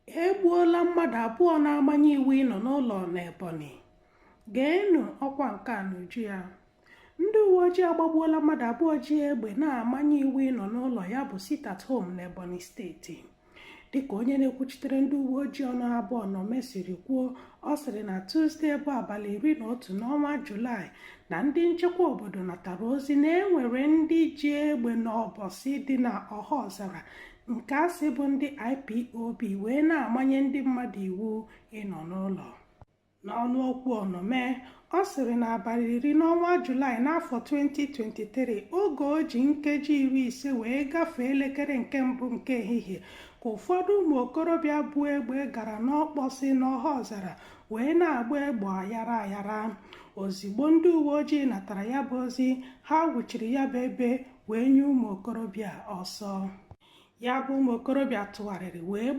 E gbuola mmadụ abụọ na-amanye iwu ịnọ n'ụlọ n'Ebonyi. Geenụ ọkwa nke a n'uju ya. Ndị uwe ojii agbagbuola mmadụ abụọ ji egbe na-amanye iwu ịnọ n'ụlọ, ya bụ sit at home, n'Ebonyi Steeti. Dịka onye na-ekwuchitere ndị uwe ojii, Ọnụabụọ Nome, siri kwuo, ọ sịrị na Tuzdee bụ abalị 11 n'ọnwa Julaị na ndị nchekwa obodo natara ozi na enwere ndị ji egbe n'Ọbọsị dị na Ọhaọzara, nke a sị bụ ndị IPOB, wee na-amanye ndị mmadụ iwu ịnọ n'ụlọ. N'ọnụ okwu Onome, ọ sịrị na abalị 10 n'ọnwa Julaị n'afọ 2023, oge o ji nkeji 50 wee gafee elekere nke mbụ nke ehihie, ka ụfọdụ ụmụ okorobịa bu egbe gara n'Ọkpọsị n'Ọhaọzara wee na-agba egbe ayara ayara. Ozigbo ndị uwe ojii natara ya bụ ozi, ha wuchiri ya bụ ebe wee nye ụmụ okorobịa ọsọ. Ya bụ ụmụ okorobịa tụgharịrị wee